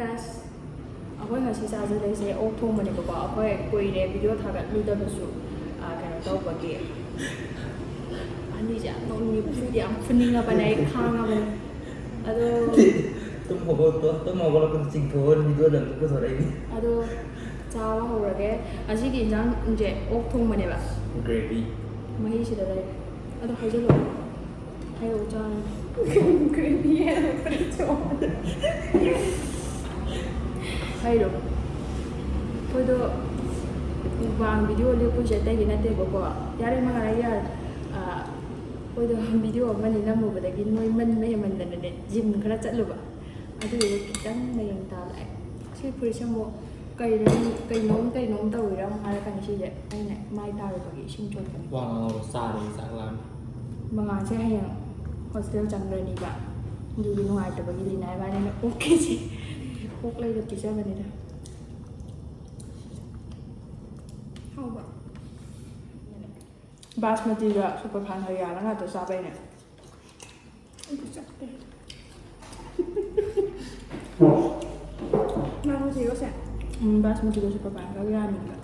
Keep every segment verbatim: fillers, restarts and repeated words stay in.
ꯑꯁ, ꯑꯩꯈꯣꯏ ꯉꯁꯤ ꯆꯥꯖꯗꯣꯏꯁꯦ ꯑꯣꯛ ꯊꯣꯡꯕꯅꯦꯕꯀꯣ꯫ ꯑꯩꯈꯣꯏ ꯀꯨꯏꯔꯦ ꯚꯤꯗꯤꯑꯣ ꯊꯥꯒꯠꯂꯨꯗꯕꯁꯨ, ꯑ, ꯀꯩꯅꯣ ꯇꯧꯕꯒꯤ꯫ ꯑꯅꯤꯁꯦ ꯌꯥꯝ ꯅꯣꯛꯅꯤꯡꯉꯦ, ꯐꯨꯗꯤ ꯌꯥꯝ ꯐꯨꯅꯤꯡꯉꯕꯅꯦ, ꯑꯩ ꯈꯥꯡꯉꯕꯅꯦ꯫ ꯑꯗꯣ ꯇꯨꯝ ꯍꯧꯒꯠ-, ꯇꯨꯝ ꯍꯧꯒꯠꯂꯛꯄꯗ ꯆꯤꯡꯊꯣꯛꯑꯒ ꯚꯤꯗꯤꯑꯣꯗ ꯑꯃꯨꯛ ꯄꯨꯊꯣꯔꯛꯏꯅꯤ꯫ ꯑꯗꯣ ꯆꯥꯕ ꯍꯧꯔꯒꯦ꯫ ꯉꯁꯤꯒꯤ ꯏꯟꯖꯥꯡꯁꯦ ꯑꯣꯛ ꯊꯣꯡꯕꯅꯦꯕ꯫ ꯒ꯭ꯔꯦꯚꯤ꯫ ꯃꯍꯤꯁꯤꯗ ꯂꯩꯔꯦ꯫ ꯑꯗꯣ ꯍꯥꯏꯖꯜꯂꯣ꯫ ꯍꯥꯏꯔꯛꯑꯣ, ꯆꯥꯔꯒꯦ꯫ ꯒ꯭ꯔꯦꯚꯤ ꯍꯥꯏꯔꯛꯄꯗ ꯆꯣꯡ꯫ ꯍꯥꯏꯔꯣ꯫ ꯑꯩꯈꯣꯏꯗꯣ ꯃꯨꯛꯕꯥꯡ ꯚꯤꯗꯤꯑꯣ ꯂꯦꯞꯄꯨꯁꯦ ꯑꯇꯩꯒꯤ ꯅꯠꯇꯦꯕꯀꯣ꯫ ꯌꯥꯔꯦ, ꯃꯉꯥꯜ, ꯑꯩ ꯌꯥꯔꯦ꯫ ꯑꯥ, ꯑꯩꯈꯣꯏꯗꯣ ꯚꯤꯗꯤꯑꯣ ꯑꯃꯅꯤ ꯅꯝꯃꯨꯕꯗꯒꯤ ꯅꯣꯏꯃꯟꯕ ꯍꯦꯟꯃꯟꯗꯅꯅꯦ, ꯖꯤꯝ ꯈꯔ ꯆꯠꯂꯨꯕ꯫ ꯑꯗꯨꯗꯨꯒ ꯈꯤꯇꯪ ꯃꯌꯦꯡ ꯇꯥ ꯂꯥꯛꯑꯦ꯫ ꯁꯤ ꯐꯨꯔꯤꯠꯁꯦ ꯑꯃꯨꯛ ꯀꯩꯅꯣꯝ, ꯀꯩꯅꯣꯝ, ꯀꯩꯅꯣꯝ ꯇꯧꯔꯤꯔꯥ ꯑꯃꯨꯛ ꯍꯥꯏꯔꯛꯀꯅꯤ ꯁꯤꯁꯦ꯫ ꯑꯩꯅ ꯃꯥꯏ ꯇꯥꯔꯨꯕꯒꯤ ꯏꯁꯤꯡ ꯆꯣꯠꯄꯅꯤ꯫ ꯋꯥ ꯉꯥꯡꯍꯧꯔꯣ, ꯆꯥꯔꯦ, ꯆꯥꯛ ꯂꯥꯝꯃꯦ꯫ ꯃꯉꯥꯜꯁꯦ ꯍꯌꯦꯡ ꯍꯣꯁꯇꯦꯜ ꯆꯪꯈ꯭ꯔꯅꯤꯕ꯫ ꯑꯗꯨꯒꯤ ꯅꯨꯡꯉꯥꯏꯇꯕꯒꯤ ꯂꯤꯅꯥ ꯏꯕꯥꯅꯤꯅ ꯑꯣꯛ ꯀꯦꯖꯤ, ꯑꯣꯛ ꯂꯩꯔ ꯄꯤꯖꯕꯅꯤꯗ꯫ ꯍꯥꯎꯕ꯭ꯔꯣ? ꯕꯥꯁꯃꯇꯤꯒ ꯁꯨꯄꯔꯐꯥꯏꯟꯒ ꯌꯥꯜꯂ ꯉꯥꯛꯇ ꯆꯥꯕꯩꯅꯦ꯫ ꯑꯩꯗꯤ ꯆꯞꯄꯦ꯫ ꯕꯥꯁꯃꯇꯤꯒꯁꯦ? ꯎꯝ, ꯕꯥꯁꯃꯇꯤꯒ ꯁꯨꯄꯔꯐꯥꯏꯟꯒ ꯌꯥꯟꯕꯅꯦꯕ꯫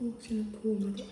ꯑꯣꯛꯁꯤꯅ ꯊꯣꯡꯉꯗꯤ꯫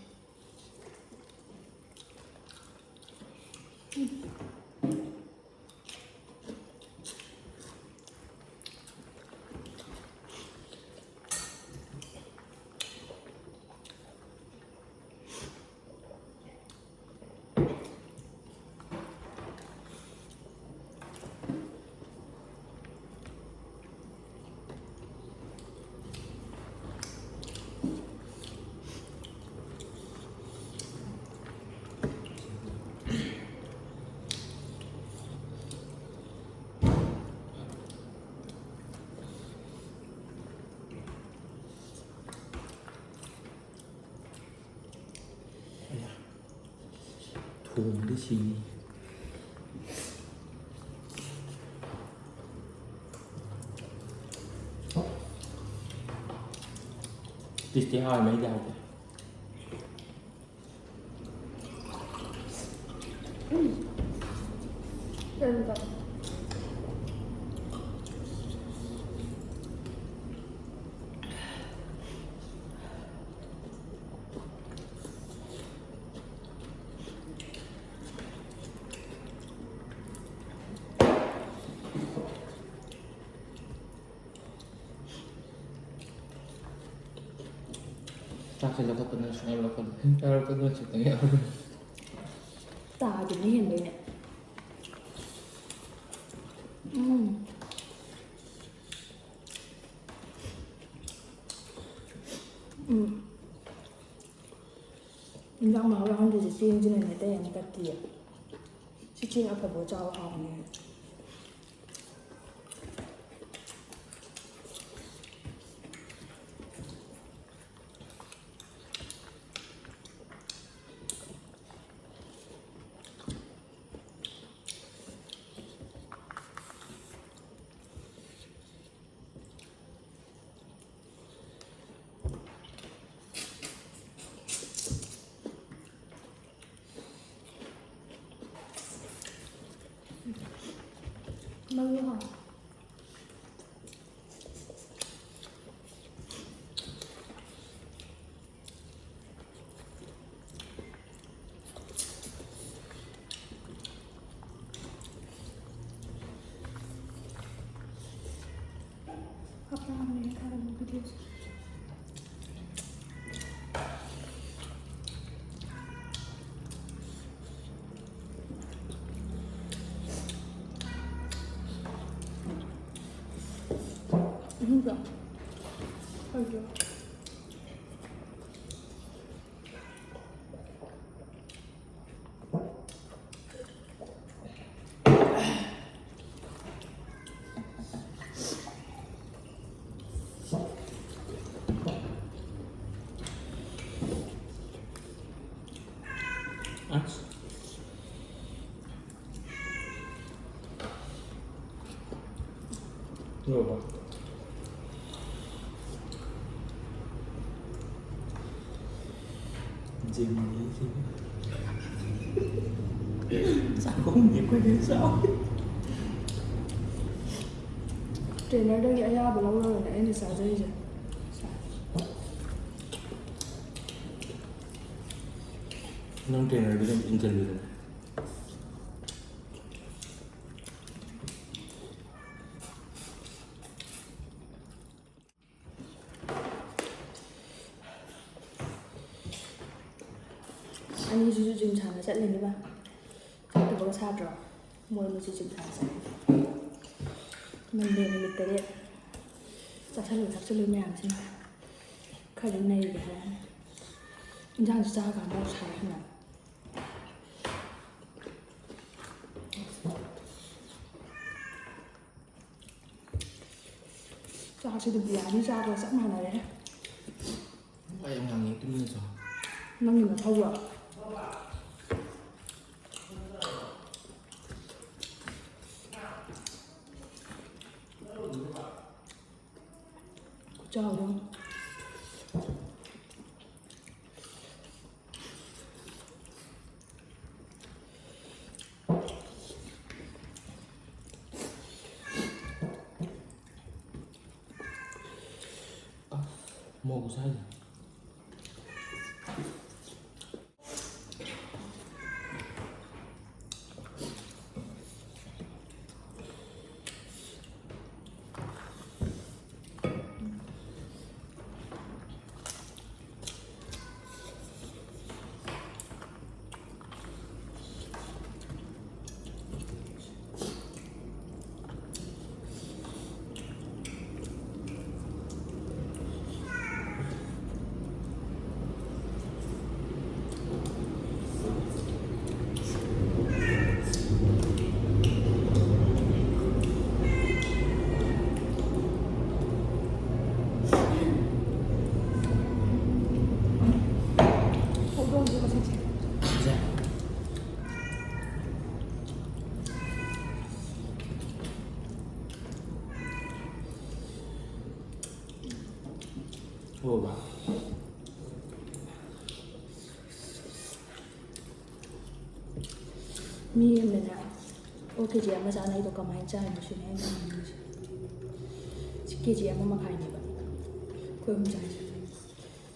ꯊꯣꯡꯕꯗꯤ ꯁꯤꯅꯤ꯫ ꯁꯤꯁꯇꯤ ꯍꯥꯎꯔꯝꯃꯦ, ꯑꯩꯗꯤ ꯍꯥꯎꯇꯦ꯫ ꯆꯥꯛꯁꯦ ꯂꯧꯈꯠꯄꯗ ꯁꯨꯡꯂꯧ ꯂꯧꯈꯠꯂꯣꯏ꯫ ꯆꯥꯔꯛꯄꯗ ꯈꯤꯇꯪ ꯌꯥꯎꯔꯦ꯫ ꯇꯥꯗꯨꯅ ꯍꯦꯟꯗꯣꯏꯅꯦ꯫ ꯎꯝ꯫ ꯎꯝ꯫ ꯏꯟꯖꯥꯡ ꯃꯍꯥꯎ ꯌꯥꯎꯍꯟꯗ꯭ꯔꯤꯁꯦ ꯆꯦꯡꯁꯤꯅꯅꯦ, ꯑꯇꯩ ꯑꯃ ꯇꯠꯇꯤꯌꯦ꯫ ꯁꯤ ꯆꯦꯡ ꯑꯐꯕ ꯆꯥꯎ ꯍꯥꯎꯕꯅꯦ꯫ ꯃꯔꯨ ꯍꯥꯎ꯫ ꯍꯞꯇꯥ ꯑꯃꯅꯤ ꯊꯥꯒꯠꯂꯨ ꯚꯤꯗꯤꯑꯣꯁꯦ꯫ ꯑꯍꯨꯝꯗꯣ꯫ ꯑꯩꯗꯣ꯫ ꯑꯁ꯫ ꯂꯣꯏꯔꯕꯣ? ꯆꯤꯡꯅꯤ ꯁꯤ꯫ ꯆꯥꯛꯈꯨꯝꯗꯤ ꯑꯩꯈꯣꯏꯗꯩ ꯆꯥꯎꯏ꯫ ꯇ꯭ꯔꯦꯅꯔꯗꯒꯤ ꯑꯌꯥꯕ ꯂꯧꯔꯒꯅꯦ ꯑꯩꯅ ꯆꯥꯖꯔꯤꯁꯦ꯫ ꯅꯪ ꯇ꯭ꯔꯦꯅꯔꯗꯨꯗ ꯏꯟꯁꯤꯜꯂꯨꯗꯅ꯫ ꯑꯅꯤꯁꯤꯁꯨ ꯖꯤꯝ ꯁꯥꯟꯅ ꯆꯠꯂꯤꯅꯦꯕ꯫ ꯆꯠꯇꯕꯒ ꯁꯥꯗ꯭ꯔꯣ? ꯃꯣꯏ ꯃꯣꯏꯁꯨ ꯖꯤꯝ ꯁꯥꯟꯅ ꯆꯠꯂꯤ꯫ ꯃꯟꯗꯦ ꯅꯨꯃꯤꯠꯇꯗꯤ ꯆꯥꯁꯜꯂꯨ ꯊꯛꯆꯜꯂꯨ ꯃꯌꯥꯝꯁꯤꯅ ꯈꯔꯗꯤ ꯅꯩꯒꯦ ꯍꯥꯏꯔꯅꯤ꯫ ꯏꯟꯖꯥꯡꯁꯨ ꯆꯥꯔꯀꯥꯟꯗ ꯑꯃꯨꯛ ꯁꯥꯏ ꯍꯥꯏꯅ꯫ ꯆꯥꯛꯁꯤꯗꯤ ꯕꯤꯔꯌꯥꯅꯤ ꯆꯥꯕꯒ ꯆꯞ ꯃꯥꯟꯅꯔꯦꯍꯦ꯫ ꯑꯩ ꯌꯥꯝ ꯉꯥꯡꯉꯦ, ꯇꯨꯃꯤꯟꯅ ꯆꯥꯎ꯫ ꯅꯪꯒꯤ ꯅꯊꯧꯔꯣ? ꯈꯨꯆꯥꯎꯗꯣ꯫ ꯃꯣꯔꯣꯛ ꯁꯥꯏ꯫ ꯍꯧꯗꯣꯡꯁꯦ ꯃꯁꯛꯁꯦ꯫ ꯍꯣꯏꯕ꯫ ꯃꯤ ꯑꯃꯅꯅꯦ ꯑꯣꯛ ꯀꯦ ꯖꯤ ꯑꯃ ꯆꯥꯅꯩꯗꯣ ꯀꯃꯥꯏꯅ ꯆꯥꯏꯅꯣ ꯁꯤꯅꯦ ꯑꯩꯅ ꯍꯪꯅꯤꯡꯉꯤꯁꯦ꯫ ꯁꯤ ꯀꯦ ꯖꯤ ꯑꯃ ꯃꯈꯥꯏꯅꯦꯕ ꯑꯩꯈꯣꯏ ꯑꯍꯨꯝ ꯆꯥꯏꯁꯦ꯫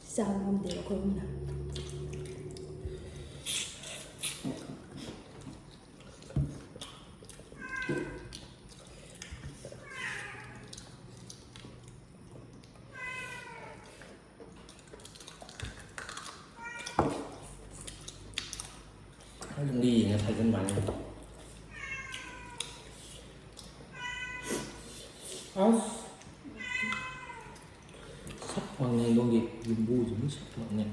ꯁꯤ ꯆꯥꯕ ꯉꯝꯗꯦꯕ ꯑꯩꯈꯣꯏ ꯑꯍꯨꯝꯅ꯫ ꯑꯗꯨꯝꯗꯤ ꯌꯦꯡꯉ ꯊꯥꯖꯤꯟꯕꯅꯦ꯫ ꯑꯁ! ꯁꯛ ꯃꯪꯉꯦ ꯑꯗꯣꯝꯒꯤ ꯌꯨꯝꯕꯨꯁꯤꯡ ꯁꯛ ꯃꯪꯉꯦ꯫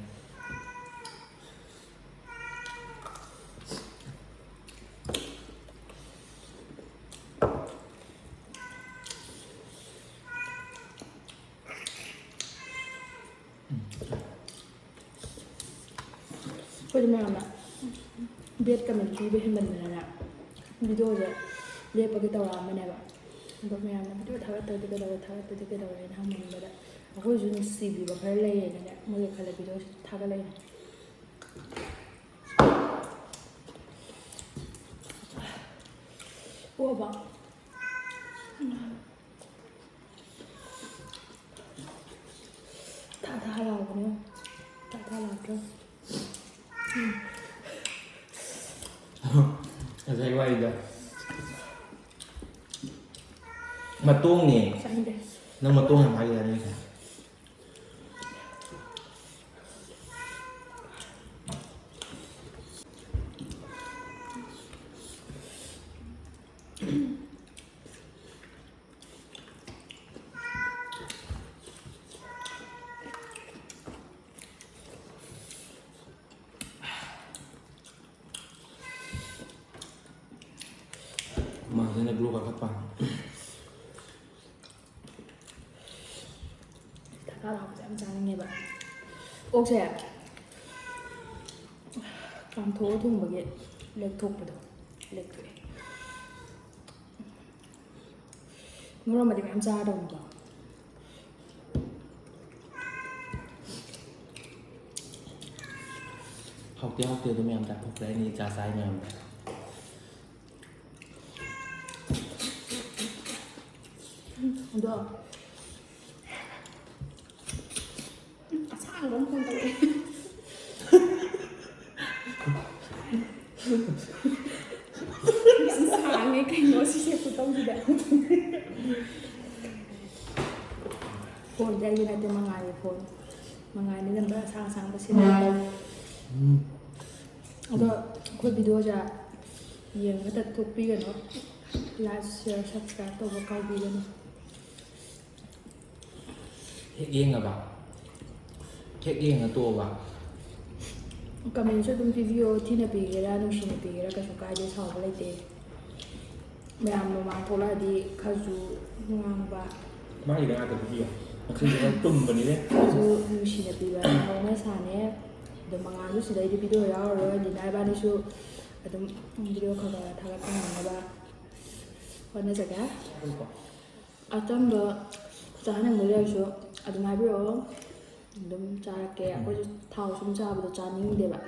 ꯑꯩꯈꯣꯏꯗꯤ ꯃꯌꯥꯝꯅ ꯕꯦꯠ ꯀꯃꯦꯟ ꯄꯤꯕ ꯍꯦꯟꯃꯟꯗꯅꯅꯦ ꯚꯤꯗꯤꯑꯣꯁꯦ ꯂꯦꯞꯄꯒꯦ ꯇꯧꯔꯛꯑꯝꯕꯅꯦꯕ꯫ ꯑꯗꯣ ꯃꯌꯥꯝꯅ ꯚꯤꯗꯤꯑꯣ ꯊꯥꯒꯠꯇ꯭ꯔꯗꯤ ꯀꯩꯗꯧꯔꯦ, ꯊꯥꯒꯠꯇ꯭ꯔꯗꯤ ꯀꯩꯗꯧꯔꯦꯅ ꯍꯪꯕꯗ ꯑꯩꯈꯣꯏꯁꯨ ꯅꯨꯡꯁꯤꯕꯤꯕ ꯈꯔ ꯂꯩꯌꯦꯅꯅꯦ ꯃꯣꯏꯒ ꯈꯜꯂ ꯚꯤꯗꯤꯑꯣꯁꯦ ꯊꯥꯒꯠꯂꯛꯏꯅꯦ꯫ ꯑꯣꯕ꯫ ꯊꯥ ꯊꯥ ꯂꯥꯎꯕꯅꯦ꯫ ꯊꯥ ꯊꯥ ꯂꯥꯎꯗ꯭ꯔꯣ? ꯉꯁꯥꯏ ꯋꯥꯔꯤꯗꯣ꯫ ꯃꯇꯣꯡꯅꯦ꯫ ꯆꯥꯅꯤꯡꯗꯦ꯫ ꯅꯪ ꯃꯇꯣꯡ ꯌꯥꯝ ꯍꯥꯏꯒꯦ ꯍꯥꯏꯔꯝꯃꯤꯁꯦ꯫ ꯃꯥꯗꯅ ꯒ꯭ꯂꯣ ꯀꯥꯈꯠꯄ꯫ ꯊꯥ ꯊꯥ ꯂꯥꯎꯕꯁꯦ ꯌꯥꯝ ꯆꯥꯅꯤꯡꯉꯦꯕ꯫ ꯑꯣꯛꯁꯦ ꯀꯥꯝꯊꯣꯛꯑ ꯊꯣꯡꯕꯒꯤ ꯂꯦꯛꯊꯣꯛꯄꯗꯣ ꯂꯦꯛꯊꯣꯛꯑꯦ꯫ ꯉꯧꯔꯝꯃꯗꯤ ꯃꯌꯥꯝ ꯆꯥꯔꯗꯧꯅꯤꯀꯣ꯫ ꯍꯥꯎꯇꯦ ꯍꯥꯎꯇꯦ ꯑꯗꯨ ꯃꯌꯥꯝ ꯆꯥꯊꯣꯛꯈ꯭ꯔꯦ ꯑꯩꯅ ꯏꯆꯥ ꯆꯥꯏ ꯃꯌꯥꯝꯗ꯫ ꯑꯗꯣ ꯑꯁꯥꯡꯕ ꯑꯃ ꯐꯣꯟ ꯇꯧꯔꯛꯑꯦ꯫ ꯌꯥꯝ ꯁꯥꯡꯉꯦ ꯀꯩꯅꯣ ꯁꯤꯁꯦ ꯈꯨꯇꯧꯁꯤꯗ꯫ ꯐꯣꯟꯁꯦ ꯑꯩꯒꯤ ꯅꯠꯇꯦ, ꯃꯉꯥꯜꯒꯤ ꯐꯣꯟ꯫ ꯃꯉꯥꯜꯅꯤ ꯅꯝꯕꯔ ꯑꯁꯥꯡ ꯑꯁꯥꯡꯕ ꯁꯤꯖꯤꯟꯅꯩ꯫ ꯑꯗꯣ ꯑꯩꯈꯣꯏ ꯚꯤꯗꯤꯑꯣꯁꯦ ꯌꯦꯡꯉꯒ ꯇꯣꯛꯄꯤꯒꯅꯨ꯫ Like, share, subscribe ꯇꯧꯕ ꯀꯥꯎꯕꯤꯒꯅꯨ꯫ ꯍꯦꯛ ꯌꯦꯡꯉꯕ? ꯍꯦꯛ ꯌꯦꯡꯉ ꯇꯣꯛꯑꯕ? Commentꯁꯨ ꯑꯗꯨꯝ ꯄꯤꯕꯤꯌꯣ, ꯊꯤꯅ ꯄꯤꯒꯦꯔꯥ ꯅꯨꯡꯁꯤꯅ ꯄꯤꯒꯦꯔꯥ ꯀꯩꯁꯨ ꯀꯥꯏꯗꯦ, ꯁꯥꯎꯕ ꯂꯩꯇꯦ꯫ ꯃꯌꯥꯝ ꯃꯃꯥꯡ ꯊꯣꯛꯂꯛꯑꯗꯤ ꯈꯔꯁꯨ ꯉꯥꯡꯕ꯫ ꯃꯥꯒꯤꯗ ꯉꯥꯛꯇ ꯄꯤꯕꯤꯌꯣ꯫ ꯃꯆꯤꯟꯁꯦ ꯈꯔ ꯇꯨꯝꯕꯅꯤꯅꯦ꯫ ꯈꯔꯁꯨ ꯅꯨꯡꯁꯤꯅ ꯄꯤꯕ ꯍꯧꯅ ꯁꯥꯅꯦ꯫ ꯑꯗꯣ ꯃꯉꯥꯜꯁꯨ ꯁꯤꯗꯩꯗꯤ ꯚꯤꯗꯤꯑꯣ ꯌꯥꯎꯔꯔꯣꯏ꯫ ꯂꯤꯅꯥ ꯏꯕꯥꯅꯤꯁꯨ ꯑꯗꯨꯝ ꯚꯤꯗꯤꯑꯣ ꯈꯔ ꯈꯔ ꯊꯥꯒꯠꯄ ꯉꯝꯅꯕ ꯍꯣꯠꯅꯖꯒꯦ꯫ ꯑꯆꯝꯕ ꯆꯥꯍꯟꯅꯤꯡꯕ ꯂꯩꯔꯁꯨ ꯑꯗꯨꯝ ꯍꯥꯏꯕꯤꯔꯛꯑꯣ, ꯑꯗꯨꯝ ꯆꯥꯔꯛꯀꯦ꯫ ꯑꯩꯈꯣꯏꯁꯨ ꯊꯥꯎ ꯁꯨꯝ ꯆꯥꯕꯗꯣ ꯆꯥꯅꯤꯡꯗꯦꯕ,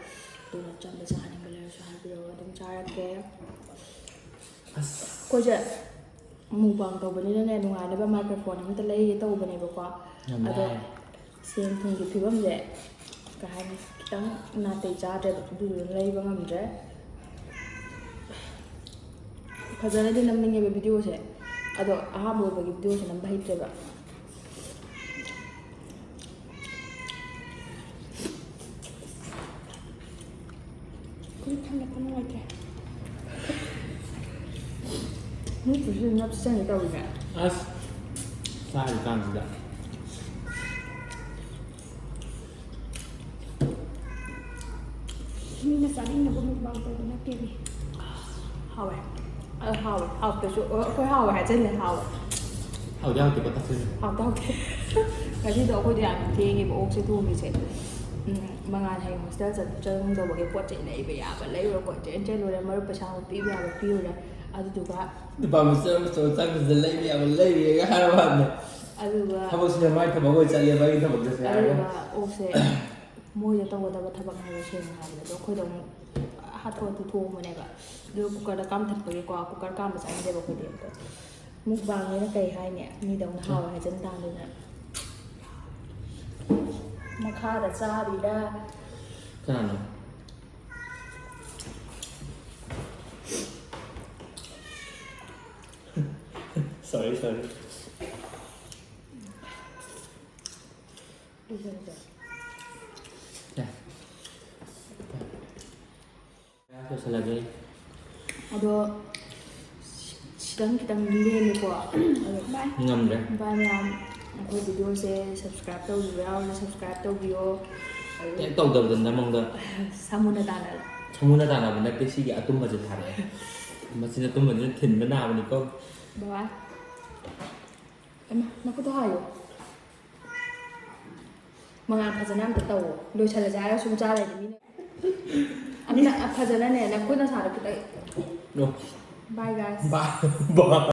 ꯑꯗꯨꯅ ꯑꯆꯝꯕ ꯆꯥꯍꯟꯅꯤꯡꯕ ꯂꯩꯔꯁꯨ ꯍꯥꯏꯕꯤꯔꯛꯑꯣ, ꯑꯗꯨꯝ ꯆꯥꯔꯛꯀꯦ꯫ ꯑꯁ꯫ ꯑꯩꯈꯣꯏꯁꯦ mukbang ꯇꯧꯕꯅꯤꯅꯅꯦ, ꯅꯨꯡꯉꯥꯏꯅꯕ microphone ꯑꯝꯇ ꯂꯩꯒꯦ ꯇꯧꯕꯅꯦꯕꯀꯣ꯫ ꯌꯥꯝ ꯑꯗꯣ ꯂꯥꯏ꯫ ꯁꯦꯟ ꯊꯨꯝꯒꯤ ꯐꯤꯕꯝꯁꯦ ꯀꯩ ꯍꯥꯏꯅꯤ, ꯈꯤꯇꯪ ꯅꯥꯇꯩ ꯆꯥꯗ꯭ꯔꯦꯕ, ꯑꯗꯨꯗꯨꯅ ꯂꯩꯕ ꯉꯝꯗ꯭ꯔꯦ꯫ ꯐꯖꯅꯗꯤ ꯅꯝꯅꯤꯡꯉꯦꯕ ꯚꯤꯗꯤꯑꯣꯁꯦ, ꯑꯗꯣ ꯑꯍꯥꯟꯕ ꯑꯣꯏꯕꯒꯤ ꯚꯤꯗꯤꯑꯣꯁꯦ ꯅꯝꯕ ꯍꯩꯇ꯭ꯔꯦꯕ꯫ ꯈꯨꯠ ꯊꯥꯡꯒꯠꯄ ꯅꯨꯡꯉꯥꯏꯇ꯭ꯔꯦ꯫ ꯃꯤ ꯄꯨꯟꯁꯤ ꯅꯞꯁꯟꯒꯦ ꯇꯧꯋꯤꯅꯦ꯫ ꯑꯁ, ꯆꯥꯔꯤ ꯀꯥꯟꯁꯤꯗ꯫ ꯃꯤꯅ ꯆꯥꯅꯤꯡꯅꯕ mukbang ꯇꯧꯕ ꯅꯠꯇꯦꯃꯤ꯫ ꯍꯥꯎꯋꯦ꯫ ꯑ, ꯍꯥꯎꯋꯦ꯫ ꯍꯥꯎꯇ꯭ꯔꯁꯨ, ꯑ, ꯑꯩꯈꯣꯏ ꯍꯥꯎꯋꯦ ꯍꯥꯏꯖꯜꯂꯦ, ꯍꯥꯎꯋꯦ꯫ ꯍꯥꯎꯗꯤ ꯍꯥꯎꯇꯦꯀꯣ, ꯇꯥꯛꯁꯤꯁꯦ꯫ ꯍꯥꯎꯇ ꯍꯥꯎꯇꯦ꯫ ꯉꯁꯤꯗꯣ ꯑꯩꯈꯣꯏꯗꯣ ꯌꯥꯝ ꯊꯦꯡꯉꯦꯕ ꯑꯣꯛꯁꯦ ꯊꯣꯡꯉꯤꯁꯦ꯫ ꯎꯝ, ꯃꯉꯥꯜ ꯍꯌꯦꯡ hostel ꯆꯠ-, ꯆꯪꯗꯧꯕꯒꯤ ꯄꯣꯠ ꯆꯩ ꯂꯩꯕ ꯌꯥꯕ ꯂꯩꯔꯨꯔꯣ, ꯀꯣꯏꯆꯦꯟ ꯆꯦꯜꯂꯨꯔꯦ꯫ ꯃꯔꯨꯞ ꯄꯩꯁꯥ ꯄꯤꯕ ꯌꯥꯕ ꯄꯤꯔꯨꯔꯦ꯫ ꯑꯗꯨꯗꯨꯒ ꯅꯨꯄꯥ ꯃꯆꯥ ꯃꯆꯥ ꯆꯪꯕꯁꯤꯗ ꯂꯩꯕ ꯌꯥꯕ ꯂꯩꯔꯨꯔꯦꯒ ꯍꯥꯏꯔ ꯃꯥꯜꯂꯦ꯫ ꯑꯗꯨꯒ ꯊꯕꯛꯁꯤꯅ ꯃꯥꯏ ꯊꯕꯛ ꯑꯣꯏ ꯆꯠꯂꯦꯕ, ꯑꯩꯒꯤ ꯊꯕꯛꯇ ꯁꯦ ꯍꯥꯏꯔꯒ꯫ ꯑꯗꯨꯒ ꯑꯣꯛꯁꯦ ꯃꯣꯏꯗ ꯇꯧꯒꯗꯕ ꯊꯕꯛꯅꯦꯕ, ꯁꯦꯡꯅ ꯍꯥꯏꯕꯗ꯫ ꯑꯗꯣ ꯑꯩꯈꯣꯏꯗ ꯑꯃꯨꯛ ꯍꯥꯊꯨ ꯍꯥꯊꯨ ꯊꯣꯡꯕꯅꯦꯕ꯫ ꯑꯗꯨꯒ cookerꯗ ꯀꯥꯝꯊꯠꯄꯒꯤꯀꯣ, cooker ꯀꯥꯝꯕ ꯆꯥꯅꯤꯡꯗꯦꯕ ꯑꯩꯈꯣꯏꯗꯤ꯫ ꯑꯗꯣ ꯃꯨꯛꯕꯥꯡꯅꯤꯅ ꯀꯩ ꯍꯥꯏꯅꯤ? ꯃꯤꯗꯧꯅ ꯍꯥꯎꯋꯦ ꯍꯥꯏꯖꯟ ꯇꯥꯕꯅꯤꯅ꯫ ꯃꯈꯥꯗ ꯆꯥꯔꯤꯔꯥ? ꯀꯅꯥꯅꯣ? Sorry, sorry. ꯂꯣꯏꯁꯜꯂꯒꯦ꯫ ꯑꯗꯣ ꯁꯤꯗꯪ ꯈꯤꯇꯪ ꯂꯦꯝꯃꯦꯀꯣ꯫ ꯑꯗꯣ ꯉꯝꯗ꯭ꯔꯦ꯫ ꯚꯥꯏ ꯃꯌꯥꯝ, ꯑꯩꯈꯣꯏ ꯚꯤꯗꯤꯑꯣꯁꯦ ꯁꯕꯁꯀ꯭ꯔꯥꯏꯕ ꯇꯧꯕꯤꯕ ꯌꯥꯎꯔꯒ ꯁꯕꯁꯀ꯭ꯔꯥꯏꯕ ꯇꯧꯕꯤꯌꯣ꯫ ꯍꯦꯛ ꯇꯧꯗꯕꯗ ꯅꯃꯪꯗ ꯁꯥꯃꯨꯅ ꯇꯥꯟꯅꯔꯦ꯫ ꯁꯥꯃꯨꯅ ꯇꯥꯟꯅꯕ ꯅꯠꯇꯦ, ꯁꯤꯒꯤ ꯑꯇꯨꯝꯕꯁꯦ ꯊꯥꯔꯛꯑꯦ꯫ ꯃꯁꯤꯅ ꯑꯇꯨꯝꯕꯁꯤꯅ ꯊꯤꯟꯕ ꯅꯥꯕꯅꯤꯀꯣ꯫ ꯕꯕꯥ, ꯏꯃꯥ, ꯅꯈꯨꯠꯇꯣ ꯍꯥꯏꯌꯣ꯫ ꯃꯉꯥꯜ, ꯐꯖꯅ ꯑꯝꯇ ꯇꯧꯋꯣ꯫ ꯂꯣꯏꯁꯜꯂꯁꯦ ꯍꯥꯏꯔꯒ ꯁꯨꯝ ꯆꯥ ꯂꯩꯔꯗꯤ ꯃꯤꯅ꯫ ꯑꯝꯇ ꯐꯖꯅꯅꯦ, ꯅꯈꯨꯠ ꯅꯁꯥꯗꯣ ꯈꯤꯇꯪ꯫ No. Bye, guys꯫ Bye. Bye.